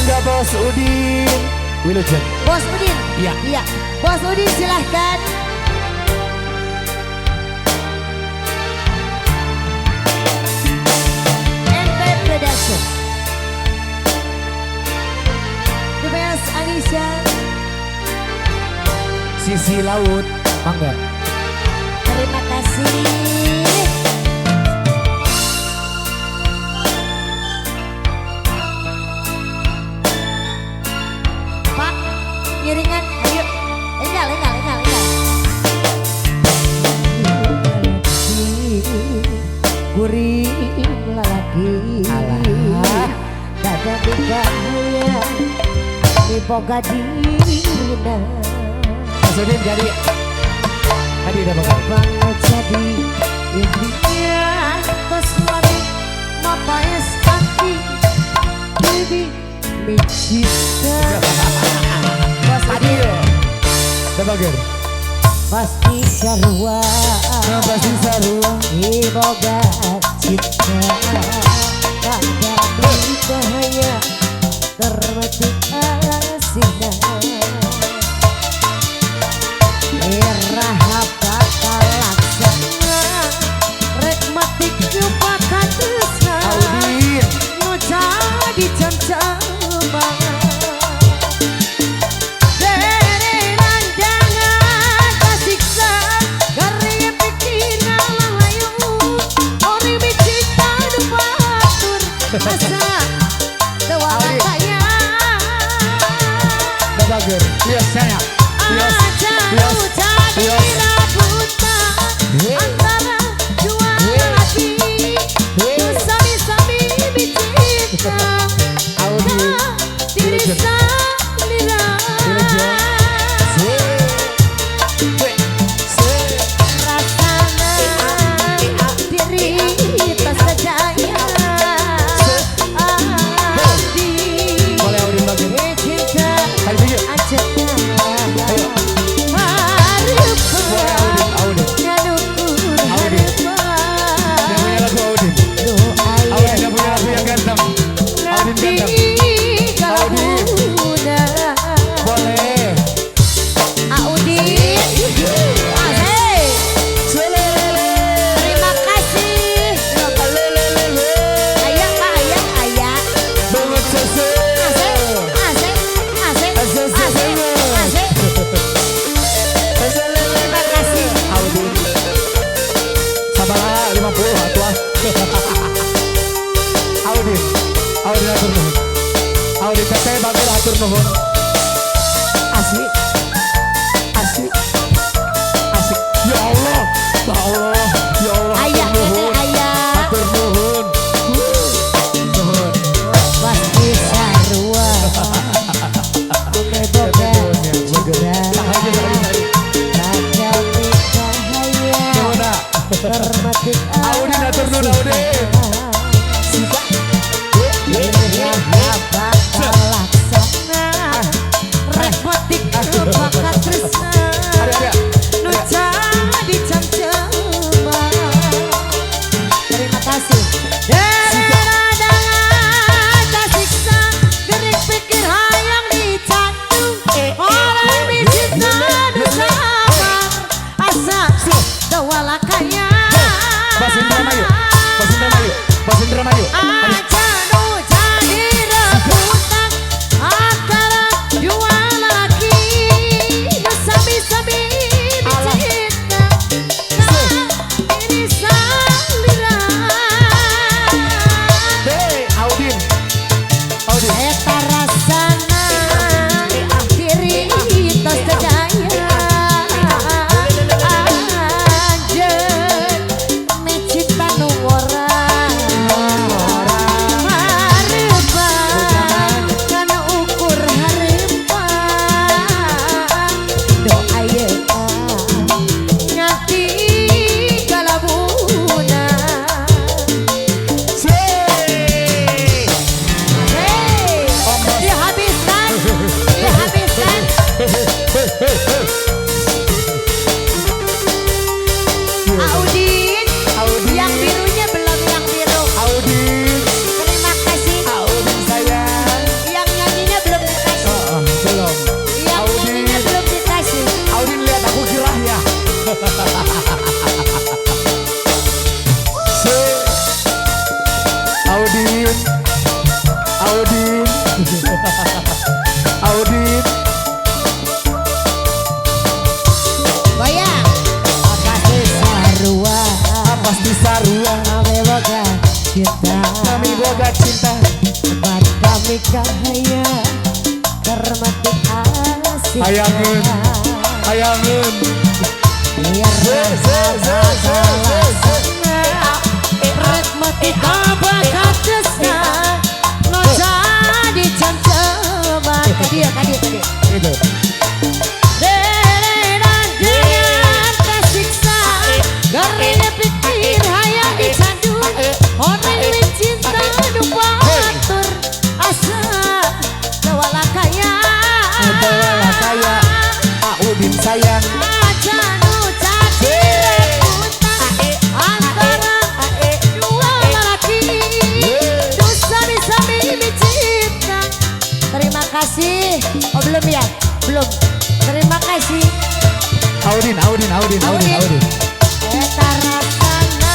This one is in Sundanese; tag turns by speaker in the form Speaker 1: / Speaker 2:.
Speaker 1: Mangga Bos Udin. Wilujeng.
Speaker 2: Bos Udin.
Speaker 1: Iya.
Speaker 2: Iya. Bos Udin silahkan. MP Production. The best Anisha.
Speaker 1: Sisi laut. Mangga.
Speaker 2: Terima kasih. Pak, ngiringan, ayo. Enggal, enggal, enggal, enggal. Gurih lalaki.
Speaker 1: Alah.
Speaker 2: Kada bikahaya diboga dina.
Speaker 1: Mas Udin jadi tadi udah bakal.
Speaker 2: Banget jadi intinya tos suami mapaes aki bibi micinta. Bos
Speaker 1: Tadi
Speaker 2: Udin
Speaker 1: yo. Udah bager.
Speaker 2: pasti sarua.
Speaker 1: Pasti sarua.
Speaker 2: Iboga cinta kada bikahaya termetik asina. Iraha bakal laksana rek matik nyupakatesna
Speaker 1: Audin.
Speaker 2: Nu jadi cam-caman Dere nandangan kasiksa garing pikiran lalayu ori bicinta nu batur asa teu kaya.
Speaker 1: Udah bager. Iya saya. Yes.
Speaker 2: Jauh jadi rabutan antara dua lelaki nu sami-sami bicinta
Speaker 1: Audin.
Speaker 2: diri sendiri. Rasana diri tas jaya abdi
Speaker 1: Boleh Audin bager.
Speaker 2: cinta
Speaker 1: Ayo pikir.
Speaker 2: aja.
Speaker 1: Ayo. Boleh Audin, Audin. Audin. Yang punya lagu Audin. Audin yang punya lagu yang ganteng. Audin ganteng. Audin. Boleh.
Speaker 2: Audin. Asik.
Speaker 1: Selelele.
Speaker 2: Terima kasih.
Speaker 1: Lelelele.
Speaker 2: Ayah, Pak, ayah, ayah.
Speaker 1: Banget sese.
Speaker 2: Asik, asik, asik, asik, asik.
Speaker 1: Selelele.
Speaker 2: Terima kasih.
Speaker 1: Audin. Sabar 50 atuh. Audin. Audin atur nuhun. Audin teteh bager atur nuhun. Asik. Asik. Asik. Ya Allah. Ya Allah. Ya Allah.
Speaker 2: Ayah,
Speaker 1: atur nuhun.
Speaker 2: teteh, ayah.
Speaker 1: Atur nuhun. Nuhun.
Speaker 2: Pasti sarua. Boga cinta. Kacau cahaya.
Speaker 1: Nuhun, ah.
Speaker 2: Termatik
Speaker 1: Audin atur nuhun Audin.
Speaker 2: Iraha bakal laksana
Speaker 1: Audin. Audin.
Speaker 2: Goyang. Pasti sarua.
Speaker 1: Pasti sarua.
Speaker 2: Kami boga cinta.
Speaker 1: Kami boga cinta.
Speaker 2: Tempat kami kaya. Kermati asik.
Speaker 1: Hayangeun. Hayangeun.
Speaker 2: Biar
Speaker 1: Ze ze ze ze ze ze.
Speaker 2: Rek mati apa katesna. No jadi canteman. Kadia kadia kadia.
Speaker 1: Gitu.
Speaker 2: Derenan dengan tersiksa. Garina pikir hayang dicandu. Orang cinta nu batur. Asa tewala kaya.
Speaker 1: Tewala kaya. Audin sayang.
Speaker 2: Acanu caki rebutan antara dua lelaki. Nu sami-sami cinta. Terima kasih. Oh belum ya? Belum. Terima kasih.
Speaker 1: Audin, Audin, Audin, Audin, Audin.
Speaker 2: Eta rasana.